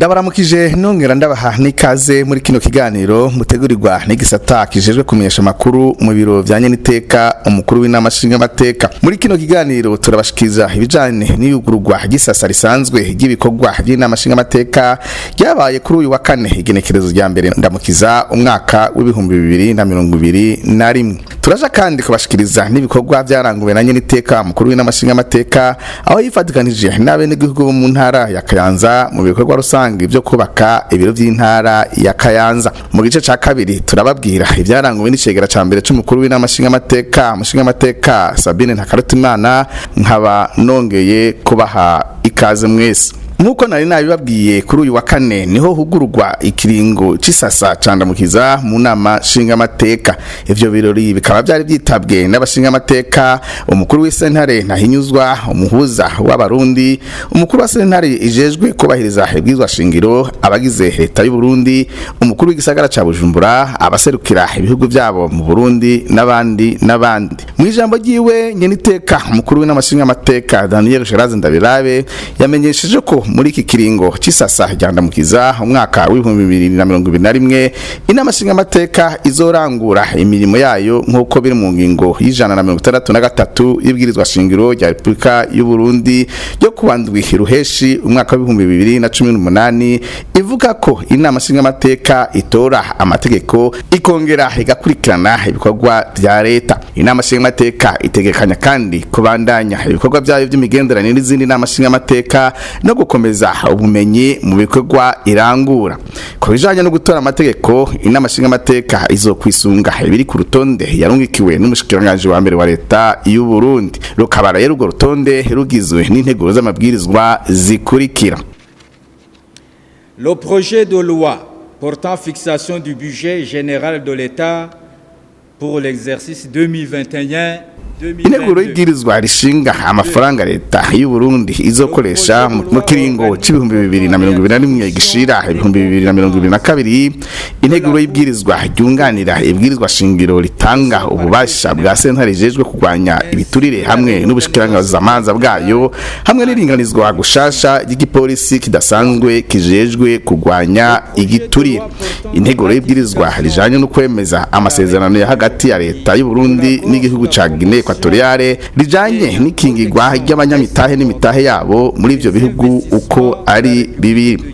Ndabaramukije nongera ndabaha n'ikaze muri kino kiganiro mutegurirwa n'igisata kijejwe kumenyesha amakuru mu biro vya nyeniteka umukuru w'inama nshingamateka. Muri kino kiganiro turabashikiza ibijanye n'iyugururwa ry'isasa risanzwe ry'ibikorwa by'inama nshingamateka ryabaye kuri uyu wa kane, igenekerezo rya 1 Ndamukiza umwaka w'2021. Turaja kandi kubashikiriza n'ibikorwa byaranguwe na nyeniteka umukuru w'inama nshingamateka, aho yifatikanije n'abenegihugu bo mu ntara ya Kayanza mu bikorwa rusange byo kubaka ibiro by'intara ya Kayanza. Mu gice ca kabiri turababwira ibyaranguwe n'icegera ca mbere c'umukuru w'inama nshingamateka, umushingamateka Sabine Ntakarutimana. Nkaba nongeye kubaha ikaze mwese. Nkuko nari nabibabwiye, kuri uyu wa kane niho hugururwa ikiringo c'isasa ca Ndamukiza mu nama nshingamateka. Ivyo birori bikaba byari byitabwe n'abashingamateka, umukuru w'isentare Ntahinyuzwa, umuhuza w'Abarundi, umukuru wa sentare ijejwe kubahiriza ibwirizwa shingiro, abagize leta y'u Burundi, umukuru w'igisagara ca Bujumbura, abaserukira ibihugu byabo mu Burundi n'abandi n'abandi. Mu ijambo ryiwe, nyeniteka umukuru w'inama nshingamateka Daniel Geraze Ndabirabe yamenyesheje ko muri iki kiringo c'isasa rya Ndamukiza umwaka w'2021 inama nshingamateka izorangura imirimo yayo nk'uko biri mu ngingo y'163 y'ibwirizwa shingiro rya Repubulika y'u Burundi ryo kuwa 7 Ruheshi umwaka w'2018, ivuga ko inama nshingamateka itora amategeko ikongera igakurikirana ibikorwa vya leta. Inama nshingamateka itegekanya kandi kubandanya ibikorwa vyayo vy'imigenderanire n'izindi nama nshingamateka no gukomeza ubumenyi mu bikorwa irangura. Ku bijanye no gutora amategeko, inama nshingamateka izokwisunga ibiri ku rutonde yarungikiwe n'umushikiranganji wa mbere wa leta y'u Burundi. Rukaba rero urwo rutonde rugizwe n'integuro z'amabwirizwa zikurikira: Le projet de loi portant fixation du budget général de l'État pour l'exercice 2021. Integuro y'ibwirizwa rishinga amafaranga leta y'u Burundi izokoresha mu kiringo c'2021 gishira 2022. Integuro y'ibwirizwa ryunganira ibwirizwa shingiro ritanga ububasha bwa sentare ijejwe kurwanya ibiturire hamwe n'ubushikiranganzamanza bwayo, hamwe n'iringanizwa gushasha ry'igipolisi kidasanzwe kijejwe kurwanya igiturire. Integuro y'ibwirizwa rijanye no kwemeza amasezerano ya hagati ya leta y'u Burundi n'igihugu ca Guinée Equatoriale rijanye n'ikingirwa ry'abanyamitahe n'imitahe yabo muri ivyo bihugu uko ari bibiri.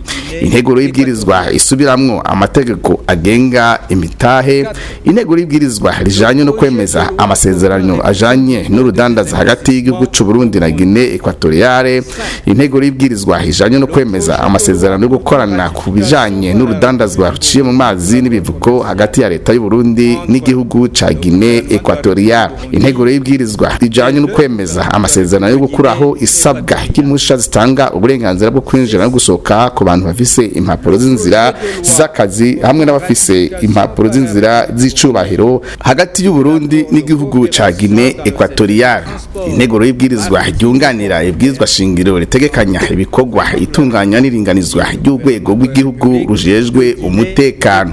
Integuro y'ibwirizwa isubiramwo amategeko agenga imitahe. Integuro y'ibwirizwa rijanye no kwemeza amasezerano ajanye n'urudandaza hagati y'igihugu c'u Burundi na Guinée Equatoriale. Integuro y'ibwirizwa ijanye no kwemeza amasezerano yo gukorana ku bijanye n'urudandazwa ruciye mu mazi n'ibivuko hagati ya leta y'u Burundi n'igihugu ca Guinée Equatoriale. Integuro y'ibwirizwa rijanye no kwemeza amasezerano yo gukuraho isabwa ry'impusha zitanga uburenganzira bwo kwinjira no gusohoka ku bantu bafise impapuro z'inzira z'akazi hamwe n'abafise impapuro z'inzira z'icubahiro hagati y'u Burundi n'igihugu ca Guinée Equatoriale. Integuro y'ibwirizwa ryunganira ibwirizwa shingiro ritegekanya ibikorwa, itunganya n'iringanizwa ry'urwego rw'igihugu rujejwe umutekano.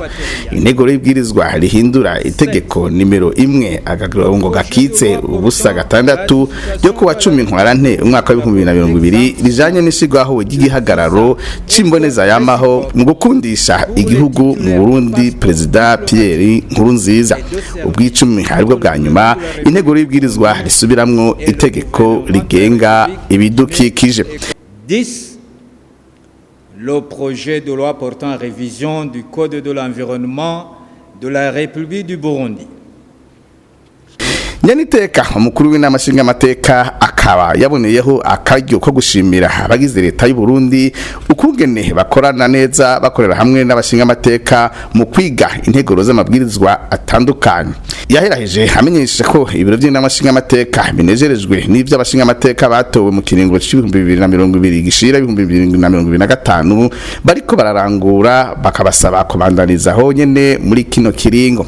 Integuro y'ibwirizwa rihindura itegeko nimero 1-06 ryo kuwa 10 Ntwarante umwaka w'2020 rijanye n'ishigwaho ry'igihagararo c'imboneza yamaho mu gukundisha igihugu mu Burundi, Perezida Pierre Nkurunziza. Ubw'icumi aribwo bwa nyuma, integuro y'ibwirizwa risubiramwo itegeko rigenga ibidukikije. 10. Le projet de loi portant révision du Code de l'environnement de la République du Burundi. Nyeniteka umukuru w'inama nshingamateka akaba yaboneyeho akaryo ko gushimira abagize leta y'u Burundi ukungene bakorana neza, bakorera hamwe n'abashingamateka mu kwiga integuro z'amabwirizwa atandukanye. Yaheraheje amenyesha ko ibiro by'inama nshingamateka binejerejwe n'ivyo abashingamateka batowe mu kiringo c'2020 gishira 2025 bariko bararangura, bakabasaba kubandaniza honyene muri kino kiringo.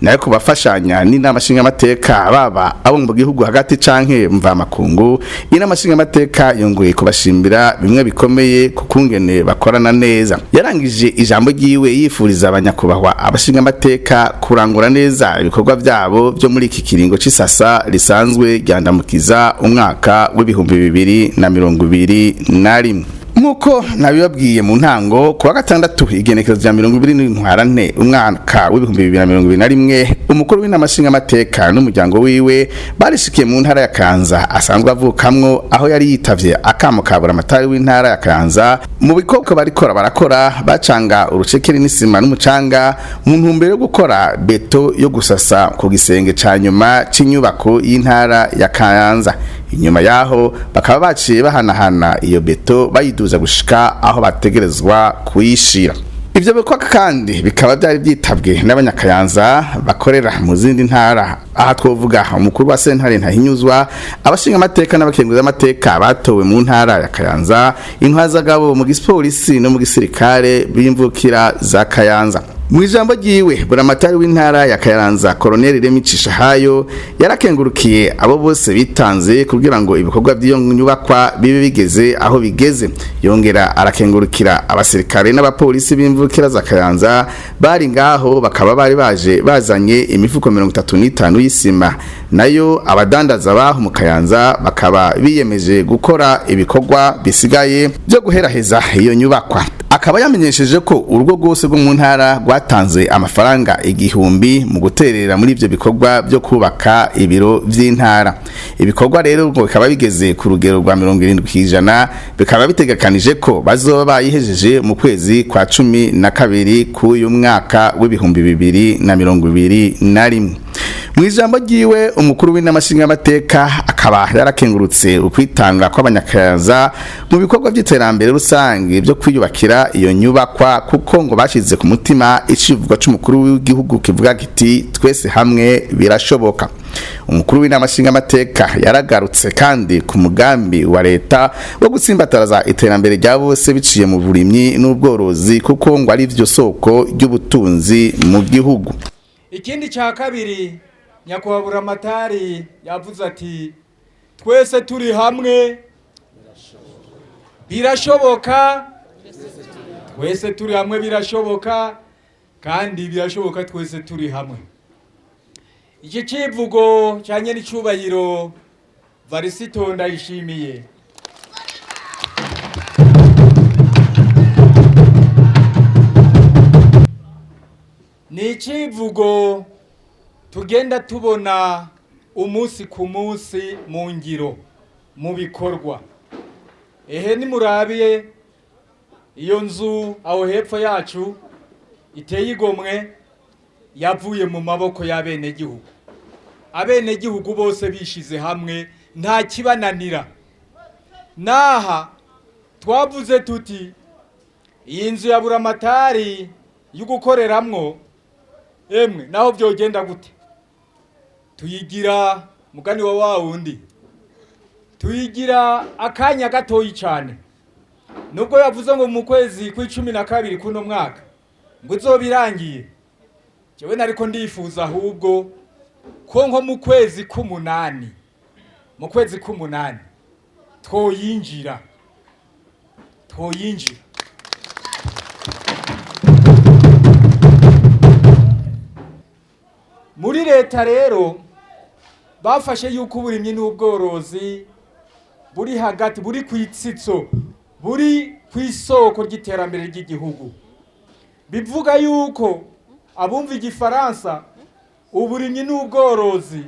Nayo kubafashanya n'inama nshingamateka, baba abo mu gihugu hagati canke mva makungu, inama nshingamateka yongoye kubashimbira bimwe bikomeye kukungene bakorana neza. Yarangije ijambo ryiwe yifuriza abanyakubahwa abashingamateka kurangura neza ibikorwa byabo byo muri iki kiringo c'isasa risanzwe ryandamukiza umwaka w'2021. Nkuko nabibabwiye mu ntango, kuwa gatandatu igenekerezo rya 20 ntwarante umwaka w'2021, umukuru w'inama nshingamateka n'umuryango wiwe barishikiye mu ntara ya Kayanza asanzwe avukamwo, aho yari yitavye akamo ka buramatari w'intara ya Kayanza mu bikoko barikora barakora bacanga urucekeri n'isima n'umucanga mu ntumbero yo gukora beto yo gusasa ku gisenge ca nyuma c'inyubako y'intara ya Kayanza. Inyuma yaho bakaba baciye bahanahana iyo beto bayiduza gushika aho bategerezwa kuyishira. Ivyo bikorwa kandi bikaba byari byitabwe n'abanyakayanza bakorera mu zindi ntara. Aha twovuga umukuru wa sentare Ntahinyuzwa, abashinga amateka n'abakenguza amateka batowe mu ntara ya Kayanza, intwazagabo mu gipolisi no mu gisirikare b'imvukira za Kayanza. Mu ijambo ryiwe, buramatari w'intara ya Kayanza, Colonel Remi Cishahayo, yarakengurukiye abo bose bitanze kugira ngo ibikorwa by'iyo nyubakwa bibe bigeze aho bigeze. Yongera arakengurukira abasirikare n'abapolisi b'imvukira za Kayanza bari ngaho, bakaba bari baje bazanye imifuko 35 y'isima. Nayo abadandaza baho mu Kayanza bakaba biyemeje gukora ibikorwa bisigaye byo guheraheza iyo nyubakwa. Akaba yamenyesheje ko urugo rwose rwo mu ntara rwatanze amafaranga 1000 mu guterera muri ivyo bikorwa byo kubaka ibiro vy'intara. Ibikorwa rero ngo bikaba bigeze ku rugero rwa 70%, bikaba bitegekanije ko bazoba bayihejeje mu kwezi kwa 12 k'uyu mwaka w'2021. Mu ijambo ryiwe, umukuru w'inama nshingamateka akaba yarakengurutse ukwitanga kw'abanyakayanza mu bikorwa by'iterambere rusange byo kwiyubakira iyo nyubakwa, kuko ngo bashize ku mutima icivugo c'umukuru w'igihugu kivuga kiti "Twese hamwe birashoboka". Umukuru w'inama nshingamateka yaragarutse kandi ku mugambi wa leta wo gutsimbataraza iterambere rya bose biciye mu burimyi n'ubworozi, kuko ngo ari vyo soko ry'ubutunzi mu gihugu. Ikindi cya kabiri, nyakubahwa buramatari yavuze ati twese turi hamwe birashoboka, twese turi hamwe birashoboka, kandi birashoboka twese turi hamwe. Iki civugo cya nyenicubahiro Varisito Ndayishimiye ni icivugo tugenda tubona umunsi ku munsi mu ngiro, mu bikorwa. Ehe, nimurabiye iyo nzu aho hepfo yacu iteye igomwe, yavuye mu maboko y'abenegihugu. Abenegihugu bose bishize hamwe, nta kibananira. Naha twavuze tuti iyi nzu ya buramatari yo gukoreramwo, emwe naho byogenda gute, tuyigira mugani wa wawundi, tuyigira akanya gatoyi cyane. Nubwo yavuze ngo mu kwezi kw'12 kuno mwaka ngo izoba irangiye, jewe nariko ndifuza ahubwo ko nko mu kwezi k'umunani, mu kwezi k'umunani twoyinjira. Muri leta rero bafashe yuko uburimyi n'ubworozi buri hagati, buri ku itsitso, buri ku isoko ry'iterambere ry'igihugu. Bivuga yuko, abumva igifaransa, uburimyi n'ubworozi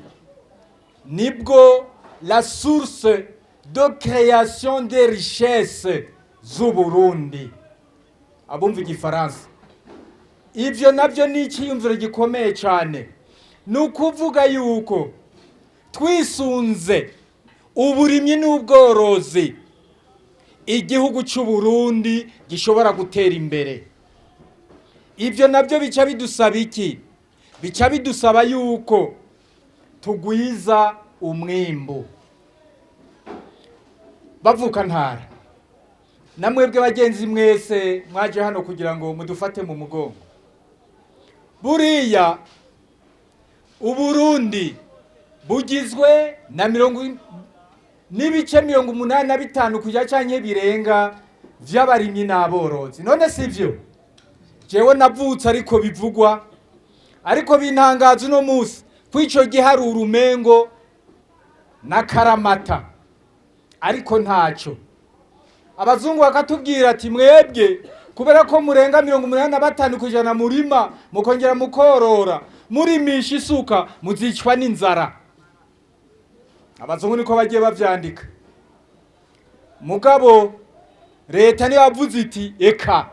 nibwo la source de création des richesses z'Uburundi. Abumva igifaransa, ivyo navyo ni icyiyumviro gikomeye cyane. Ni ukuvuga yuko twisunze uburimyi n'ubworozi, igihugu cy'u Burundi gishobora gutera imbere. Ibyo nabyo bica bidusaba iki? Bica bidusaba yuko tugwiza umwimbu. Bavuka ntara, namwebwe bagenzi mwese mwaje hano kugira ngo mudufate mu mugongo, buriya Uburundi bugizwe na mirongo n'ibice 85 kujya canke birenga vy'abarimyi n'aborozi. None sivyo? Jewe navutse ariko bivugwa, ariko bintangaza uno munsi kw'ico giharuro umengo na karamata, ariko ntaco. Abazungu bakatubwira ati mwebwe kubera ko murenga 85% murima, mukongera mukorora, murimisha isuka, muzicwa n'inzara. Abazungu niko bagiye bavyandika. Mugabo leta niyo yavuze iti eka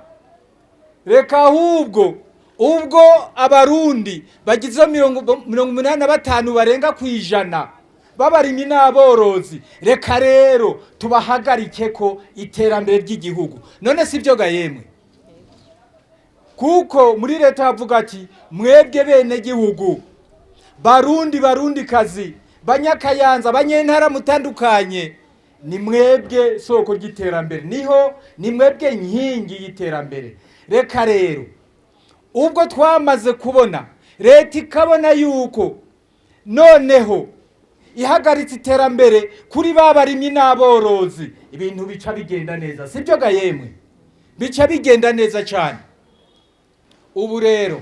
reka, ahubwo ubwo Abarundi bagize 85 barenga 100 b'abarimyi n'aborozi, reka rero tubahagarike ko iterambere ry'igihugu. None si byo ga yemwe? Kuko muri leta havuga ati mwebwe bene gihugu, Barundi, Barundi kazi, Banyakayanza, banyentara mutandukanye, ni mwebwe soko ry'iterambere, niho ni mwebwe nkingi y'iterambere. Reka rero ubwo twamaze kubona, leta ikabona yuko noneho ihagaritse iterambere kuri ba barimyi n'aborozi, ibintu bica bigenda neza. Sibyo ga yemwe? Bica bigenda neza cyane. Ubu rero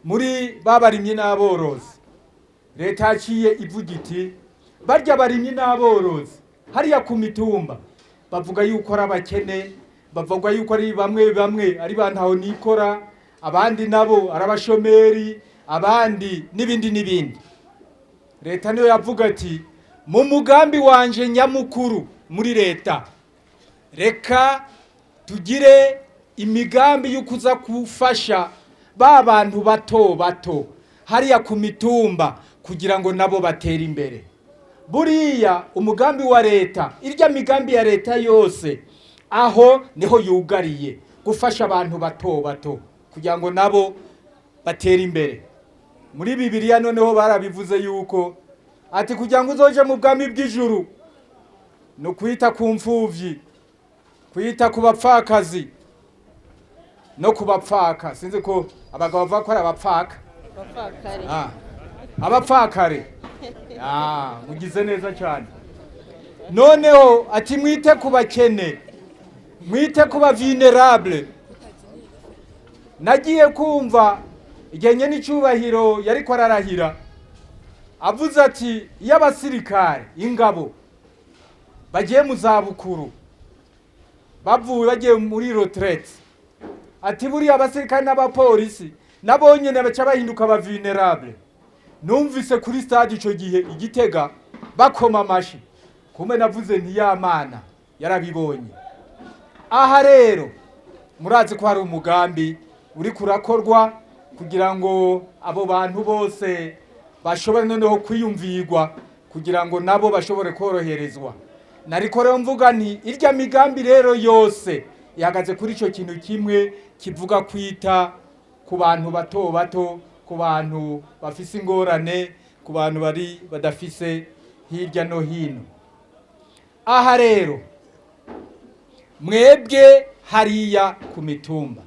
muri ba barimyi n'aborozi, leta yaciye ivuga iti barya barimyi n'aborozi hariya ku mitumba bavuga yuko ari abakene, bavuga yuko ari bamwe bamwe ari ba ntaho nikora, abandi nabo ari abashomeri, abandi n'ibindi n'ibindi. Leta niyo yavuga ati mu mugambi wanje nyamukuru muri leta, reka tugire imigambi yo kuza gufasha ba bantu bato bato hariya ku mitumba kugira ngo nabo batere imbere. Buriya umugambi wa leta, irya migambi ya leta yose, aho niho yugariye, gufasha abantu bato bato kugira ngo nabo batere imbere. Muri Bibiliya noneho barabivuze yuko ati kugira ngo uzoje mu bwami bw'ijuru ni ukwita ku mfuvyi, kwita ku bapfakazi no ku bapfaka. Sinzi ko abagabo bavuga ko ari abapfaka. Abapfakare. Ah, abapfakare. Ah, mugize neza cyane. Noneho ati mwite ku bakene, mwite ku ba vulnerable. Nagiye kumva igihe nyene icubahiro yariko ararahira avuze ati iyo abasirikare, ingabo, bagiye mu zabukuru, bavuye bagiye muri retraite, ati buriya abasirikare n'abapolisi nabo nyene baca bahinduka aba vulnerable. Numvise kuri stade ico gihe igitega bakoma amashi. Kumbe navuze nti yamana yarabibonye. Aha rero murazi ko hari umugambi uri kurakorwa kugira ngo abo bantu bose bashobore noneho kwiyumvirwa, kugira ngo nabo bashobore koroherezwa. Nariko rero mvuga nti irya migambi rero yose ihagaze kuri ico kintu kimwe kivuga kwita ku bantu bato bato, ku bantu bafise ingorane, ku bantu bari badafise hirya no hino. Aha rero mwebwe hariya ku mitumba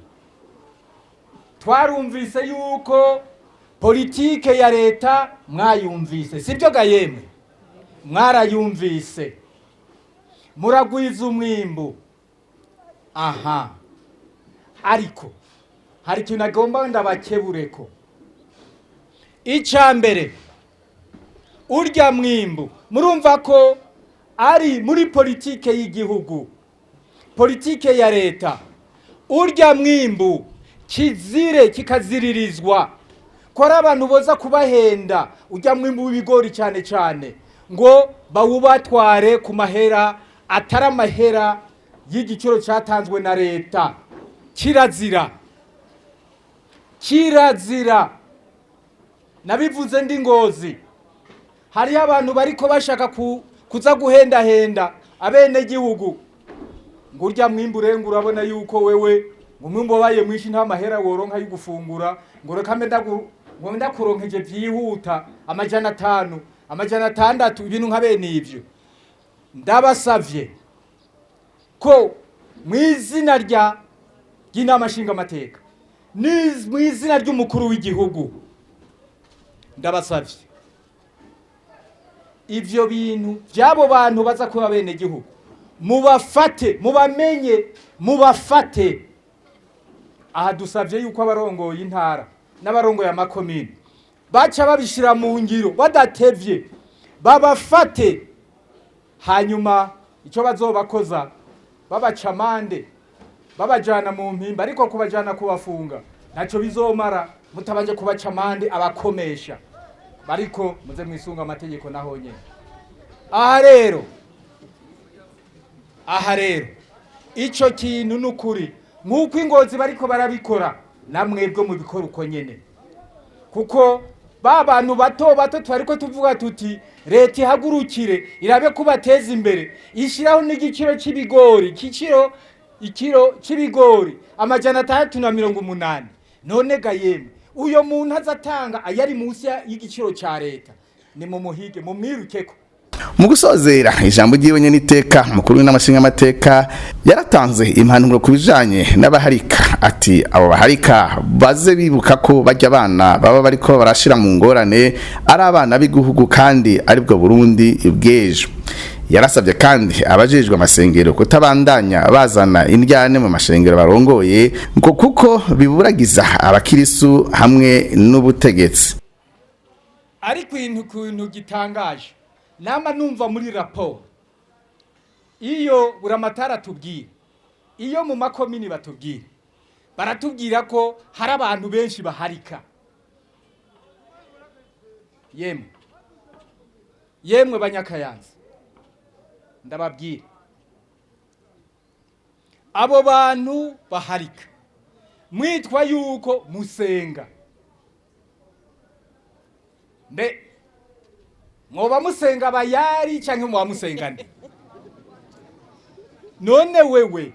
twarumvise yuko politike ya leta mwayumvise, sibyo ga yemwe? Mwarayumvise, muragwiza umwimbu. Aha ariko hari ikintu agomba ndabakebureko. Icya mbere, urya mwimbu murumva ko ari muri politike y'igihugu, politike ya leta. Urya mwimbu kizire kikaziririzwa ko ari abantu boza kubahenda urya mwimbu w'ibigori cyane cyane, ngo bawubatware ku mahera atari amahera y'igiciro cyatanzwe na leta. Kirazira, kirazira. Nabivuze ndi Ngozi, hariho abantu bariko bashaka kuza guhendahenda abenegihugu ngo urya mwimbu urenga, urabona yuko wewe ngo umwimbu wabaye mwinshi, nta mahera woronka yo gufungura, ngo reka mbe ngo ndakuronkeje vyihuta 500, 600, ibintu nka bene ivyo. Ndabasavye ko mu izina rya ry'inama nshingamateka, mu izina ry'umukuru w'igihugu, ndabasavye ivyo bintu by'abo bantu baza kuba bene gihugu mubafate, mubamenye, mubafate. Aha dusavye yuko abarongoye intara n'abarongoye amakomine baca babishira mu ngiro badatevye, babafate, hanyuma icyo bazobakoza. Babaca amande, babajana mu mpimba, ariko kubajana kubafunga ntacyo bizomara mutabanje kubaca amande abakomesha. Bariko muze mwisunga amategeko naho nyene. Aha rero ico kintu nukuri, nk'uko ingozi bariko barabikora, namwebwe mubikora uko nyene, kuko ba bantu bato bato twariko tuvuga tuti leta ihagurukire irabe kubateza imbere, ishyiraho n'igiciro c'ibigori, kiciro ikiro c'ibigori 680. None ga yemwe, uyo muntu azatanga ayari munsi y'igiciro ca leta, ni mu muhige mumwirukeko. Mu gusozera ijambo ryiwe, nyene iteka mukuru w'inamashinga amateka yaratanze impanuro ku bijanye n'abaharika, ati abo baharika baze bibuka ko bajya abana baba bariko barashira mu ngorane ari abana b'igihugu, kandi aribwo Burundi bw'ejo. Yarasabye kandi abajejwe amasengero kutabandanya bazana indyane mu mashengero barongoye, ngo kuko biburagiza abakirisu hamwe n'ubutegetsi. Ariko ikintu kuntu gitangaje nama numva muri raporo, iyo buramatara tubwira, iyo mu makomini batubwira, baratubwira ko hari abantu benshi baharika. Yemwe yemwe banyakayanza, ndababwira, abo bantu baharika mwitwa yuko musenga, mbe mwoba musenga bayari canke muba musenga nde? None wewe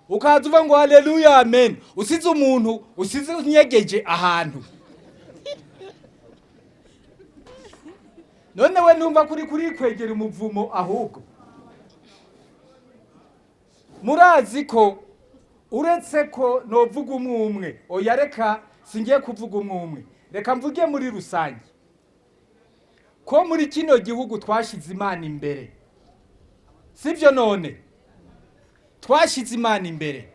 ukaza uva ngo haleluya, amen, usize umuntu, usize unyegeje ahantu. None we numva kuri kwegera umuvumo. Ahubwo murazi ko uretse ko novuga umwe umwe, oya, reka singiye kuvuga umwe umwe, reka mvuge muri rusange ko muri kino gihugu twashize Imana imbere, sibyo? None twashize Imana imbere,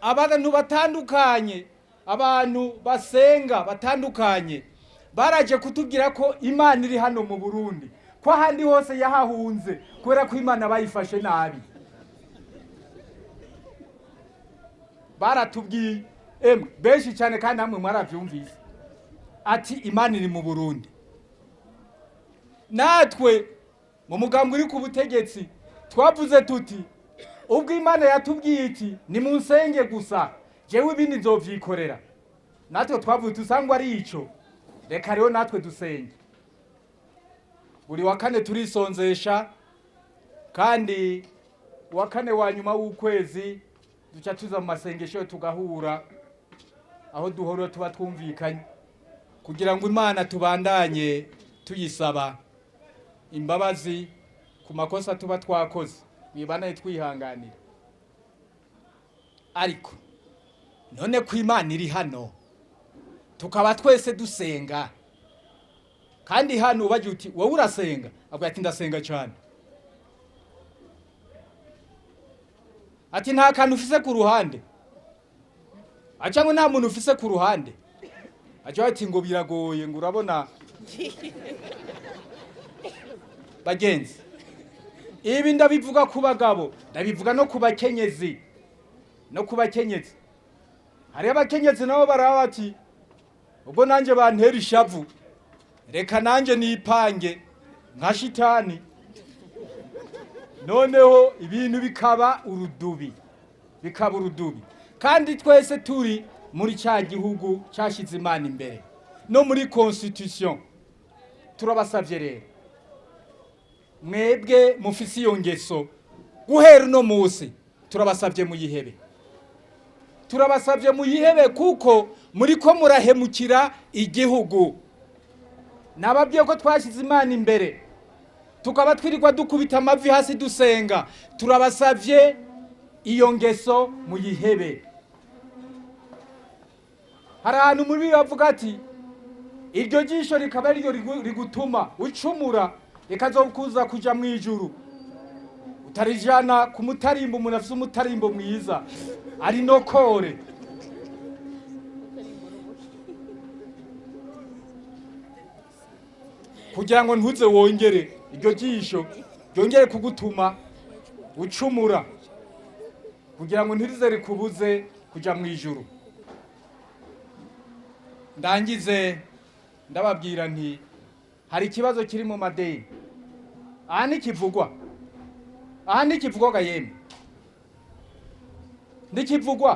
abantu batandukanye, abantu basenga batandukanye baraje kutubwira ko Imana iri hano mu Burundi, ko ahandi hose yahahunze kubera ko Imana bayifashe nabi. Baratubwiye emwe benshi cyane, kandi hamwe mwarabyumvise, ati Imana iri mu Burundi. Natwe mu mugambi uri ku butegetsi twavuze tuti ubwo Imana yatubwiye iti ni mu nsenge gusa, jewe ibindi nzovyikorera, natwe twavuze tusangwa ari ico, reka rero natwe dusenge. Buri wa kane turisonzesha, kandi uwa kane wa nyuma w'ukwezi duca tuza mu masengesho, tugahura aho duhora tuba twumvikanye, kugira ngo Imana tubandanye tuyisaba imbabazi ku makosa tuba twakoze, bibanaye twihanganira. Ariko none ko Imana iri hano, tukaba twese dusenga, kandi hano ubagira uti wowe urasenga, avuga ati ndasenga cyane, ati nta kantu ufise ku ruhande, aca ngo nta muntu ufise ku ruhande, aca ati ngo biragoye, ngo urabona. Bagenzi, ibi ndabivuga ku bagabo, ndabivuga no ku bakenyezi, no ku bakenyezi. Hariho abakenyezi nabo baraba bati ubwo nanjye bantera ishavu, reka nanjye nipange nka shitani, noneho ibintu bikaba urudubi, bikaba urudubi. Kandi twese turi muri cya gihugu cyashyize Imana imbere no muri constitution. Turabasabye rero, mwebwe mufise iyo ngeso, guhera uno munsi turabasabye muyihebe, turabasabye muyihebe, kuko muriko murahemukira igihugu. Nababwiye ko twashyize Imana imbere, tukaba twirirwa dukubita amavi hasi dusenga. Turabasabye iyo ngeso muyihebe. Hari ahantu muri bavuga ati iryo jisho rikaba ariryo rigutuma ucumura, rikazokuza kuja mu ijuru, utarijana ku mutarimbo. Umuntu afise umutarimbo mwiza ari nokore. Kugira ngo ntuze wongere iryo jisho. Ryongere kugutuma ucumura kugira ngo ntirize rikubuze kuja mu ijuru. Ndangize ndababwira nti hari ikibazo kiri mu madeni. Aha ntikivugwa, aha ntikivugwa ga yemwe, ntikivugwa.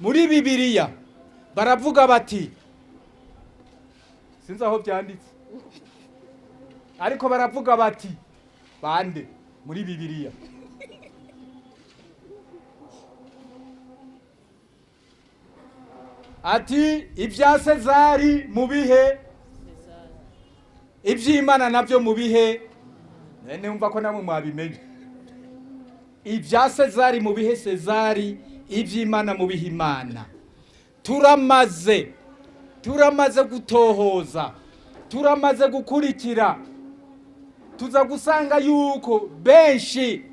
Muri Bibiliya baravuga bati, sinzi aho byanditse, ariko baravuga bati bande muri Bibiliya? Ati ibya Sezari mu bihe, iby'Imana nabyo mu bihe. Nene umva ko namwe mwabimenye. Ibya Sezari mu bihe Sezari, iby'Imana mu bihe Imana. Turamaze gutohoza, turamaze gukurikira, tuza gusanga yuko benshi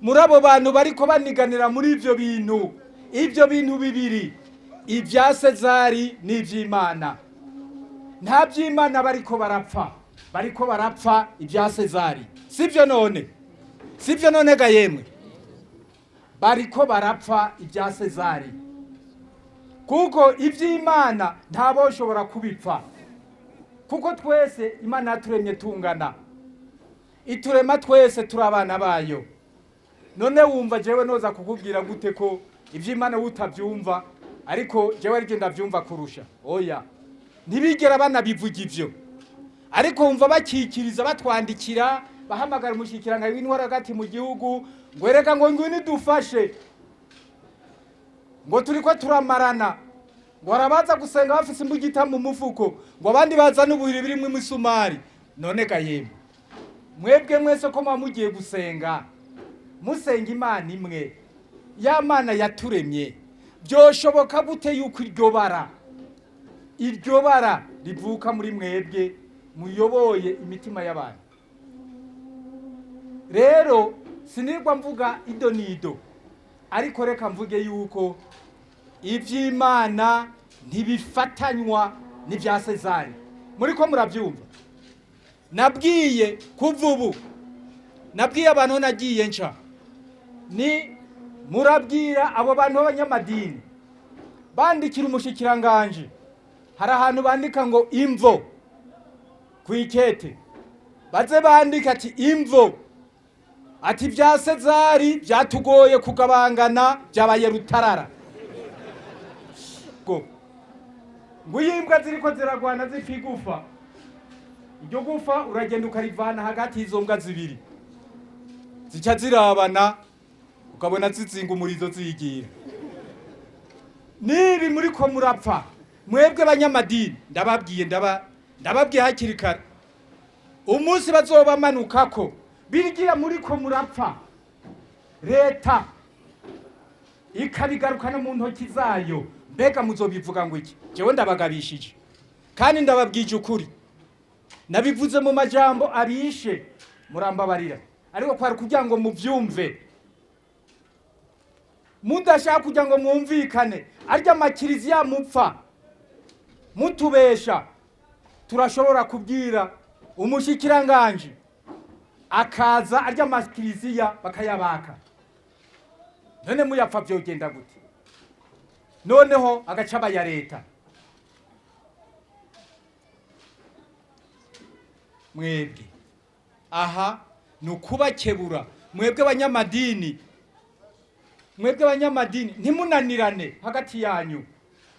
muri abo bantu bariko baniganira muri ivyo bintu, ivyo bintu bibiri, ibya Sezari n'ivy'Imana. Nta by'Imana bariko barapfa, bariko barapfa ibya Sezari. Sivyo none? Sivyo none ga yemwe? Bariko barapfa ibya Sezari, kuko ivy'Imana ntaboshobora kubipfa, kuko twese Imana yaturemye tungana, iturema twese turi abana bayo. None wumva jewe noza kukubwira gute ko ivy'Imana utavyumva, ariko jewe ariko ndavyumva kurusha? Oya, ntibigera banabivuga ivyo, ariko wumva bakikiriza, batwandikira, bahamagara umushikiranganje w'intwaro hagati mu gihugu ngo erega ngo ngwino dufashe, ngo turiko turamarana, ngo harabaza gusenga bafise imbugita mu mufuko, ngo abandi bazana ubuhiri birimwo imisumari. None ga yemwe, mwebwe mwese ko muba mugiye gusenga, musenga Imana imwe, ya Mana yaturemye, byoshoboka gute yuko iryo bara rivuka muri mwebwe muyoboye imitima y'abantu? Rero sinirwa mvuga ido nido, ariko reka mvuge yuko ivy'Imana ntibifatanywa n'ibya Sezari. Muriko muravyumva? Nabwiye kuva ubu, nabwiye abantu nagiye nca ni murabwira abo bantu b'abanyamadini bandikira umushikiranganje, hari ahantu bandika ngo imvo kwikete, baze bandika ati imvo, ati bya Sezari byatugoye kugabangana, byabaye rutarara. Ngo imbwa ziriko ziragwana zipfa igufa, iryo gufa uragenda ukarivana hagati y'izo mbwa zibiri, zica zirabana, ukabona zizinga umurizo ziyigira. Nibi muriko murapfa mwebwe abanyamadini, ndababwiye, ndababwiye hakiri kare, umunsi bazobamanukako birgira muriko murapfa, leta ikabigarukana mu ntoki zayo, mbega muzobivuga ngo iki? Jewe ndabagabishije kandi ndababwije ukuri, nabivuze mu majambo abishe, murambabarira, ariko kwari kugira ngo muvyumve. Mudashaka kugira ngo mwumvikane, arya makiriziya mupfa mutubesha, turashobora kubwira umushikiranganje akaza arya makiriziya bakayabaka. None muyapfa vyogenda gute? Noneho agacaba ya leta. Mwebwe aha nukubakebura, mwebwe abanyamadini, mwebwe abanyamadini ntimunanirane hagati yanyu,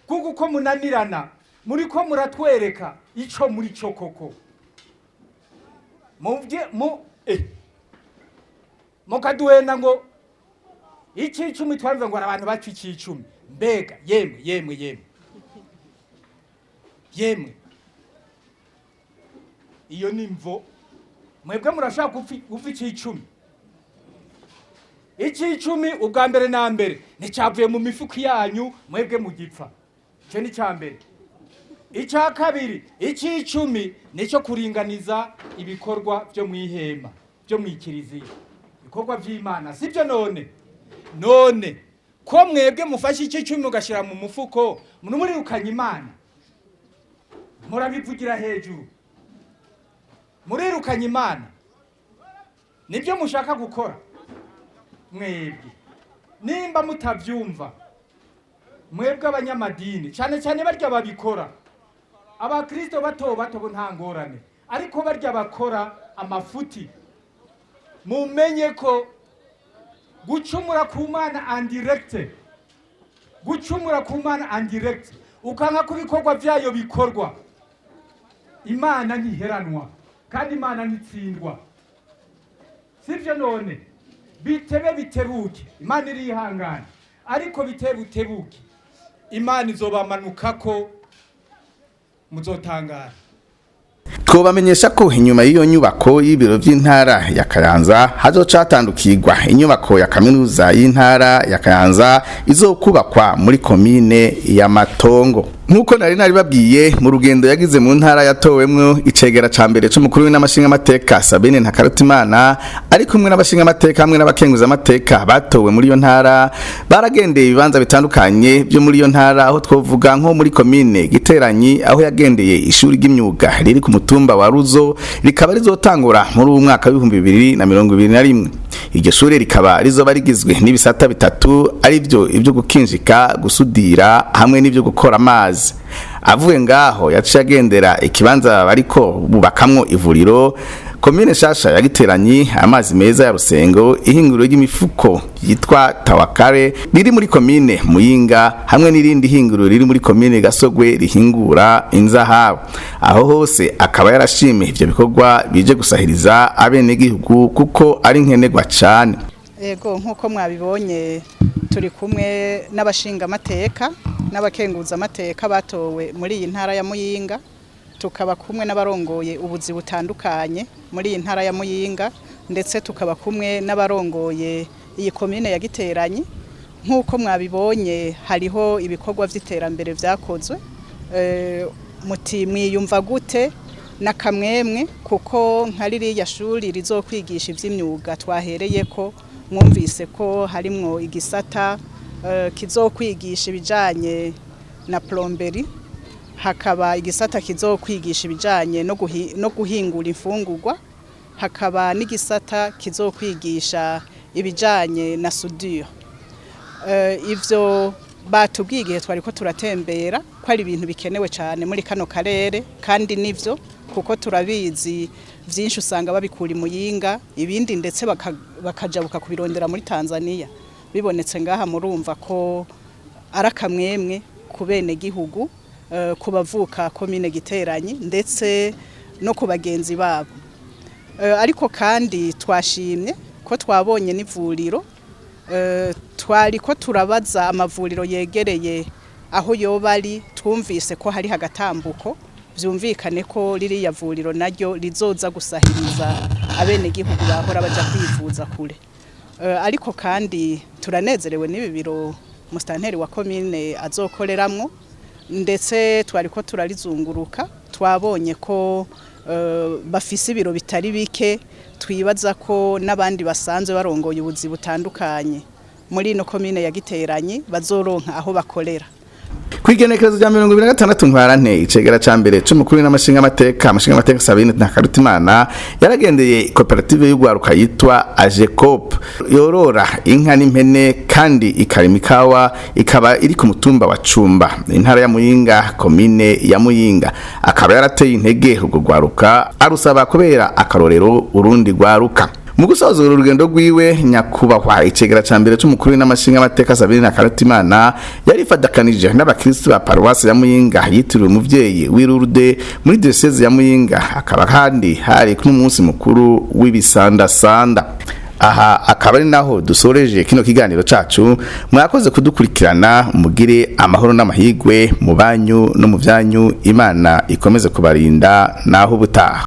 kuko uko munanirana muriko muratwereka ico muri cyo koko. Muvye mu mukaduhenda ngo iki icumi twavuze ngo abantu bacu iki icumi, mbega yemwe yemwe yemwe yemwe, iyo ni mvo. Mwebwe murashaka gupfa iki icumi? Iki icumi ubwa mbere na mbere nticyavuye mu mifuko yanyu mwebwe mugipfa, icyo ni cya mbere. Icya kabiri, iki icumi nicyo kuringaniza ibikorwa byo mu ihema byo mu ikiriziya, ibikorwa by'Imana, sibyo? None none ko mwebwe mufashe iki icumi mugashyira mu mufuko, murirukanye Imana. Murabivugira hejuru, murirukanye Imana. Nibyo mushaka gukora mwebwe. Nimba mutabyumva mwebwe abanyamadini, cyane cyane barya babikora, abakristo bato bato bo nta ngorane, ariko barya bakora amafuti, mumenye ko gucumura ku Mana en direct, gucumura ku Mana en direct, ukanka ku bikorwa byayo bikorwa, Imana ntiheranwa kandi Imana ntitsindwa, sibyo? None bitebe bitebuke, Imana irihangana, ariko bitebe butebuke Imana izobamanukako, muzotangara. Twobamenyesha ko inyuma y'iyo nyubako y'ibiro by'intara ya Kayanza hazoca hatandukirwa inyubako ya kaminuza y'intara ya Kayanza izokubakwa muri komine ya Matongo. Nk'uko nari naribabwiye, mu rugendo yagize mu ntara yatowemwo, icegera ca mbere c'umukuru w'inamashinga amateka Sabine Ntakarutimana ari kumwe n'abashinga amateka hamwe n'abakenguza amateka batowe muri iyo ntara, baragendeye ibibanza bitandukanye byo muri iyo ntara, aho twovuga nko muri komine Giteranyi, aho yagendeye ishuri ry'imyuga riri ku mutumba wa Ruzo, rikaba rizotangura muri uyu mwaka w'2021. Iryo shuri rikaba rizoba rigizwe n'ibisata bitatu, arivyo ibyo gukinjika, gusudira hamwe n'ibyo gukora amazi. Avuye ngaho yaciye agendera ikibanza bariko bubakamwo ivuriro, komine shasha ya Giteranyi, amazi meza ya Rusengo, ihinguriro ry'imifuko yitwa Tawakare riri muri komine Muyinga, hamwe n'irindi hinguriro riri muri komine Gasogwe rihingura inzahabu. Aho hose akaba yarashimye ivyo bikorwa bije gusahiriza abenegihugu kuko ari nkenerwa cane. Yego, nk'uko mwabibonye, turi kumwe n'abashingamateka n'abakenguzamateka batowe muri iyi ntara ya Muyinga, tukaba kumwe n'abarongoye ubuzi butandukanye muri iyi ntara ya Muyinga, ndetse tukaba kumwe n'abarongoye iyi komine ya Giteranyi. Nk'uko mwabibonye, hariho ibikorwa vy'iterambere vyakozwe. Muti mwiyumva gute? N'akamwemwe, kuko nka ririya shuri rizokwigisha ivy'imyuga twahereye ko mwumvise ko harimwo igisata kizokwigisha ibijanye na plomberie, hakaba igisata kizokwigisha ibijanye no guhingura imfungurwa, hakaba n'igisata kizokwigisha ibijanye na soudure. Ivyo batubwiye igihe twari ko turatembera ko ari ibintu bikenewe cyane muri kano karere, kandi nivyo, kuko turabizi byinshi usanga babikura i Muyinga, ibindi ndetse bakajabuka kubirondera muri Tanzania. Bibonetse ngaha, murumva ko ari akamwemwe ku bene gihugu, ku bavuka komine Giteranyi, ndetse no ku bagenzi babo. Ariko kandi twashimye ko twabonye n'ivuriro. Twari ko turabaza amavuriro yegereye aho yoba ari, twumvise ko hari hagatambuko. Byumvikane ko ririya vuriro naryo rizoza gusahiriza abenegihugu bahora baja kwivuza kure. Ariko kandi turanezerewe n'ibi biro musitanteri wa komine azokoreramwo, ndetse twari ko turarizunguruka, twabonye ko bafise ibiro bitari bike. Twibaza ko n'abandi basanzwe barongoye ubuzi butandukanye muri ino komine ya Giteranyi bazoronka aho bakorera. Kwigenekerezo rya 2026 Ntwarante, icegera ca mbere c'umukuru n'amashinga amateka, amashinga amateka Sabine Ntakarutimana, yaragendeye koperative y'ugwaruka yitwa Agecop, yorora inka n'impene kandi ikarima ikawa, ikaba iri ku mutumba wa Cumba, intara ya Muyinga, komine ya Muyinga. Akaba yarateye intege urwo rwaruka, arusaba kubera akarorero urundi rwaruka. Mu gusoza uru rugendo rwiwe, nyakubahwa icegera ca mbere c'umukuru n'amashinga amateka Sabine Ntakarutimana yarifadakanije n'abakristo ba paruwasi ya Muyinga yitiriwe Umuvyeyi w'i Lourdes muri diocese ya Muyinga. Akaba kandi hari n'umunsi mukuru w'ibisandasanda. Aha akaba ari naho dusoreje kino kiganiro cacu. Mwakoze kudukurikirana, mugire amahoro n'amahigwe mu banyu no mu vyanyu. Imana ikomeze kubarinda. Naho ubutaha.